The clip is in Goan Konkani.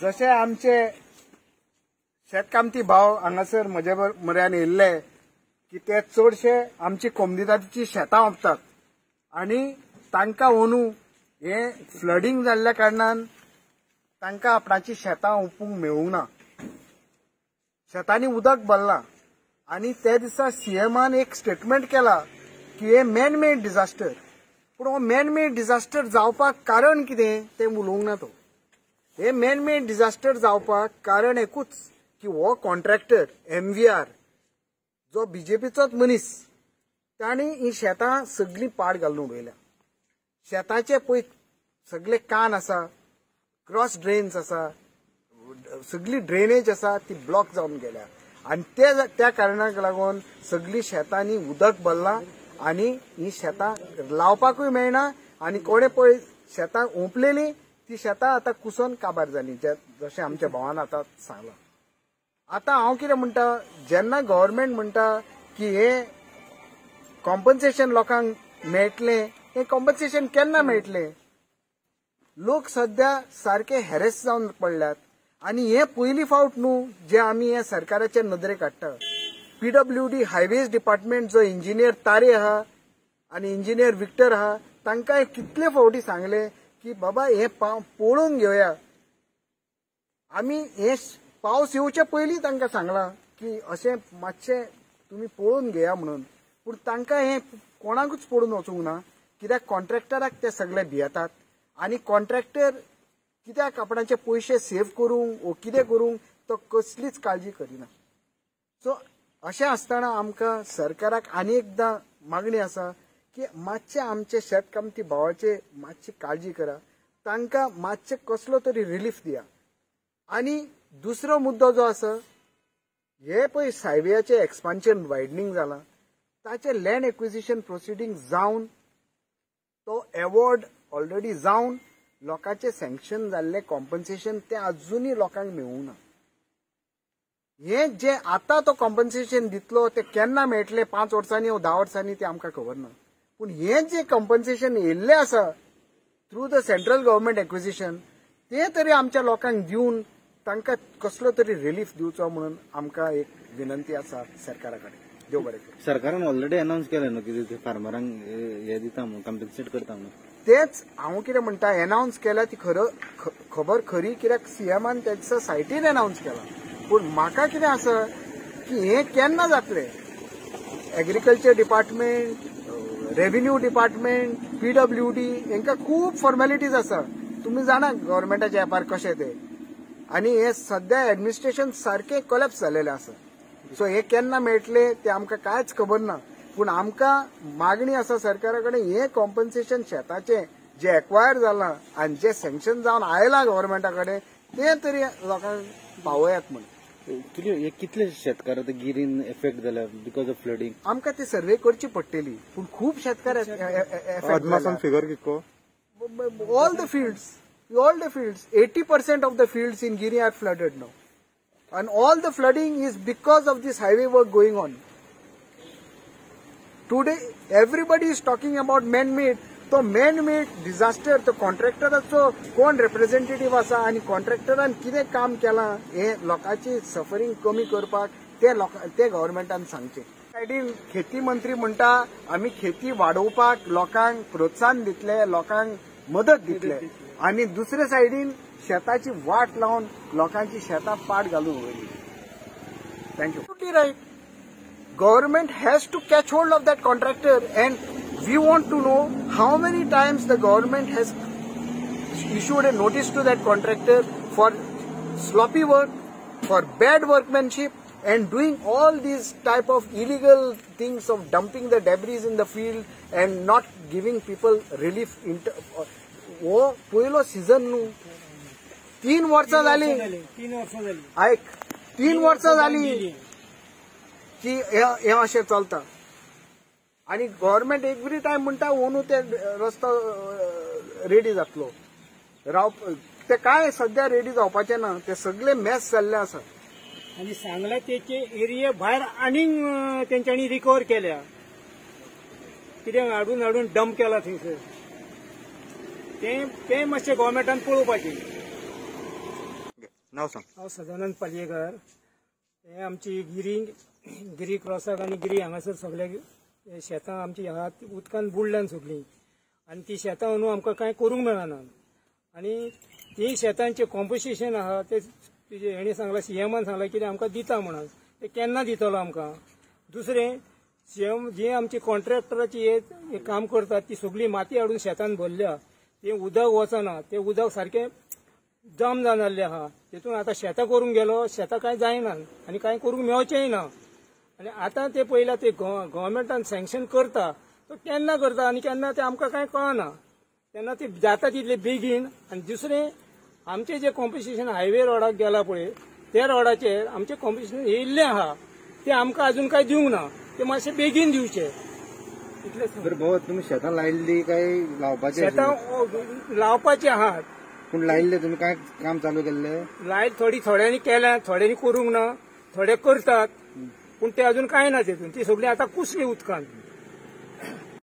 जशे आमचे शेतकामती भाव हांगासर म्हजे म्हऱ्यान येयल्ले की ते चडशे आमची कोमनिदादीची शेतां ओंपतात आनी तांकां अंदू हे फ्लडींग जाल्ल्या कारणान तांकां आपणाची शेतां ओंपूंक मेळूंक ना. शेतांनी उदक भरलां आनी त्या दिसा सीएमान एक स्टेटमेंट केला की हे मॅन मेड डिझास्टर. पूण हो मॅन मेड डिझास्टर जावपाक कारण कितें तें उलोवंक ना तो. हे मॅन मेड डिझास्टर जावपाक कारण एकूच की हो कॉन्ट्रॅक्टर एमव्हीआर जो बीजेपीचोच मनीस तांणी ही शेतां सगळीं पाड घालून उडयल्या. शेताचे पळय सगळे कान आसा, क्रॉस ड्रेन्स आसा, सगळी ड्रेनेज आसा ती ब्लॉक जावन गेल्या आनी त्या कारणाक लागून सगळीं शेतांनी उदक भरलां आनी ही शेतां लावपाकूय मेळना आनी कोणे पळय शेतां ओंपलेली ती शेतां आतां कुसोन काबार जाली, जशें आमच्या भावान आतां सांगलां. आतां हांव कितें म्हणटा, जेन्ना गव्हर्मेंट म्हणटा की हे कॉम्पन्सेशन लोकांक मेळटलें, हें कॉम्पन्सेशन केन्ना मेळटलें? लोक सद्या सारके हॅरेस जावन पडल्यात आनी हे पयली फावट न्हू जे आमी हे सरकाराचे नदरेक हाडटा. पीडब्ल्यूडी हायवेज डिपार्टमेंट जो इंजिनियर तारे आहा आनी इंजिनियर विक्टर आहा तांकां कितले फावटी सांगले की बाबा हे पळोवन घेवया. आमी हे पावस येवचे पयलीं तांकां सांगलां की अशें मातशें तुमी पळोवन घेया म्हणून, पूण तांकां हें कोणाकूच पडून वचूंक ना. कित्याक कॉन्ट्रॅक्टराक ते सगळे भियेतात आनी कॉन्ट्रॅक्टर कित्याक आपणाचे पयशे सेव करूंक वो कितें करूंक तो कसलीच काळजी करिना. सो अशें आसतना आमकां सरकाराक आनी एकदां मागणी आसा की मातशें आमचे शेतकामती भावाचे मातशी काळजी करा, तांकां मातशें कसलो तरी रिलीफ दिया. आनी दुसरो मुद्दो जो आसा, हे पळय हायवेयाचें एक्सपान्शन वायडनींग जालां ताचें लँड एक्विजिशन प्रोसिडींग जावन तो एवॉर्ड ऑलरेडी जावन लोकांचे सँक्शन जाल्लें कॉम्पन्सेशन तें अजुनूय लोकांक मेळूंक ना. हे जे आतां तो कॉम्पन्सेशन दितलो तें केन्ना मेळटलें, 5 वर्सांनी वा 10 वर्सांनी तें आमकां खबर ना. पूण हें जें कॉम्पन्सेशन येयल्लें आसा through the central government acquisition तें तरी आमच्या लोकांक दिवन तांकां कसलो तरी रिलीफ दिवचो म्हणून आमकां एक विनंती आसा सरकारा कडेन. देव बरें करूं. सरकारान ऑलरेडी अनाउन्स केलें न्हू की फार्मरांक हे दिता म्हणून, कॉम्पन्सेट करता म्हणून. तेच हांव कितें म्हणटा, अनाउन्स केल्या ती खबर खरी, कित्याक सीएमान त्या सायटीन अनाउन्स केला. पूण म्हाका कितें आसा की हें केन्ना जातलें? Agriculture department, revenue department, PWD हांकां खूब फॉर्मेलिटीज आसा. तुमी जाणा गव्हर्मेंटाचे एपार कशें ते, आनी हे सद्या एडमिनिस्ट्रेशन सारकें कोलॅप्स जालेलें आसा. सो हे केन्ना मेळटलें तें आमकां कांयच खबर ना. पूण आमकां मागणी आसा सरकारा कडेन हें कॉम्पन्सेशन शेताचें जें एक्वायर जालां आनी जें सँक्शन जावन आयलां गव्हर्मेंटा कडेन तें तरी लोकांक पावयात म्हूण. कितले शेतकार आतां गिरीन एफेक्ट जाल्या because of flooding? आमकां ती सर्वे करची पडटली, पूण खूब शेतकार अदमासान फिगर कितको? All the fields, all the fields, 80% of the fields in Giri are flooded now. And all the flooding is because of this highway work going on. Today, everybody is talking about man-made. तो man-made disaster, तो कॉन्ट्रॅक्टराचो कोण रिप्रेझेंटेटिव्ह आसा आनी कॉन्ट्रॅक्टरान कितें काम केलां हें लोकांची सफरींग कमी करपाक ते गव्हर्मेंटान सांगचें. सायडीन खेती मंत्री म्हणटा आमी खेती वाडोवपाक लोकांक प्रोत्साहन दितले, लोकांक मदत दितले, आनी दुसरे सायडीन शेताची वाट लावन लोकांची शेतां पाड घालून उडयली. Thank you. Right. Government has to catch hold of that contractor and we want to know how many times the government has issued a notice to that contractor for sloppy work, for bad workmanship and doing all these type of illegal things of dumping the debris in the field and not giving people relief. हो पयलो सीझन न्हू, 3 वर्सां जाली. आयक, 3 वर्सां जाली की हें अशें चलता आनी गव्हर्मेंट एवरी टायम म्हणटा ओनू ते रस्तो रेडी जातलो. राव ते काय सद्या रेडी जावपाचें ना, ते सगळे मॅस जाल्ले आसा. आनी सांगला तेचे एरिया भायर आनीक तेंच्यांनी रिकवर केल्या, कितें हाडून हाडून डंप केला थंयसर. तें मातशें गव्हर्मेंटान पळोवपाचें. नाव सांग. हांव सदानंद पालयेकर. हे आमची गिरी गिरी क्रॉसाक आनी गिरी हांगासर सगळे शेतां आमची आहा ती उदकान बुडल्यान सगळीं, आनी ती शेतां न्हू आमकां कांय करूंक मेळना. आनी ती शेतांचें कॉम्पन्सेशन आहा ते हेणी सांगलां, सीएमान सांगलां कितें आमकां दिता म्हणून, ते केन्ना दितलो आमकां? दुसरें सीएम जी आमची कॉन्ट्रॅक्टराची हे काम करतात ती सगळी माती हाडून शेतान भरल्या, तें उदक वचना, तें उदक सारकें जाम जावन जाल्लें आहा. तेतून आतां शेतां करूंक गेलो, शेतां कांय जायना आनी कांय करूंक मेळचेंय ना. आनी आतां ते पयला ते गव्हर्मेंटान सँक्शन करता तो केन्ना करता आनी केन्ना ते आमकां कांय कळना, तेन्ना ते जाता तितले बेगीन. आनी दुसरें आमचें जें कॉम्पन्सेशन हायवे रोडाक गेला पळय त्या रोडाचेर आमचें कॉम्पन्सेशन येयल्लें आहा तें आमकां अजून कांय दिवंक ना, ते मातशें बेगीन दिवचें इतलेंच. बरं भाऊ, तुमी शेतां लायिल्ली काय लावपाची? शेतां लावपाची आहात, पूण लायिल्ले तुमी काय काम चालू केल्ले? लायट थोडी थोड्यांनी केल्या, थोड्यांनी करूंक ना, थोडे करतात, पूण ते अजून कांय ना तेतून, ती सगळी आतां कुसली उदकान.